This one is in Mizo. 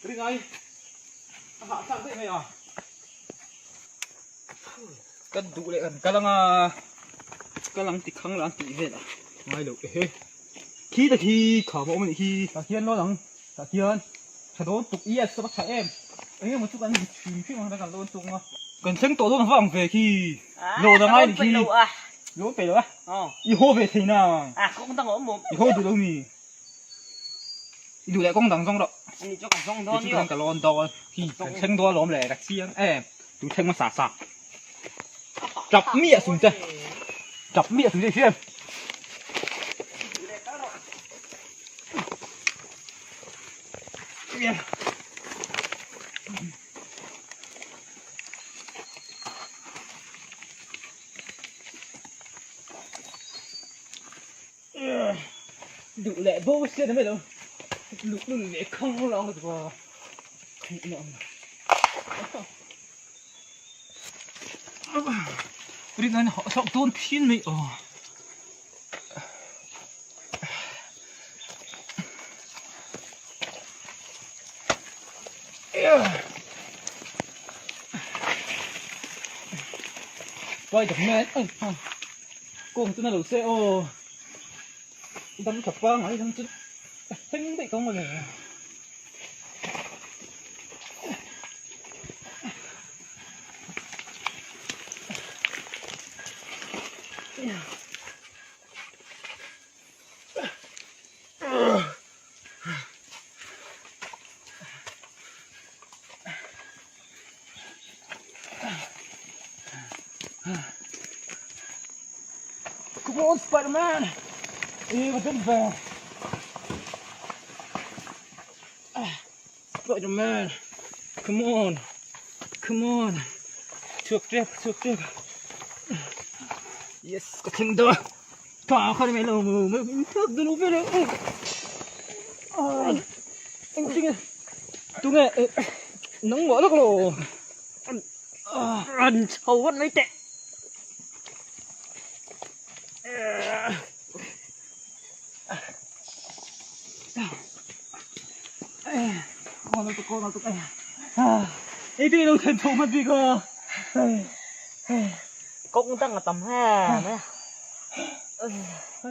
Ringai a hahthlak daih mai a. Kan duh leh kan kal anga kal ang ti khang la an tih vel a ngai lo ehe. Khi ta khi kham a awm a nih khi. Tah khian lawn ang tah khian tha dawn tuk yes ka va tha em eng emaw chu kan hmu hrim hrim ang kan lawn tuk anga. Kan thleng tawh dawn vang ve khi lawn a ngai nih khi lawn peih lo a i haw ve thei nang i haw duh lo mi. I duh leh kawng dang zawng rawh. Ani chu ka zawng dawn Ti chu ka lawn dawn. Hi kan thleng dawn alawm le ka chiang em. Tu thleng hmasa sa. Tap miah sung che. Tap miah sung che i hria em? Duh leh bo sia mai lo luh lul leh khang lo ang chu rin an hawh chhuak dawn phin mai aw. Spiderman Kawng chu na lo se aw dam tha pangai dang chu a thleng daih tawh mawle. Come on Spider-Man! Eh, vad dum ve! Spider-Man! Come on! Come on! Chhuak tep, chhuak tep! Yes, ka thleng dawn! Tha kha ni mai lo maw, min thlak dawn lo vel e! Engtinge? Tunge? Nangmah lawk lo! Rawn chho vat mai teh. Ei te lo thlen tho hmat bik a. Kawng dang a tam ha mai a.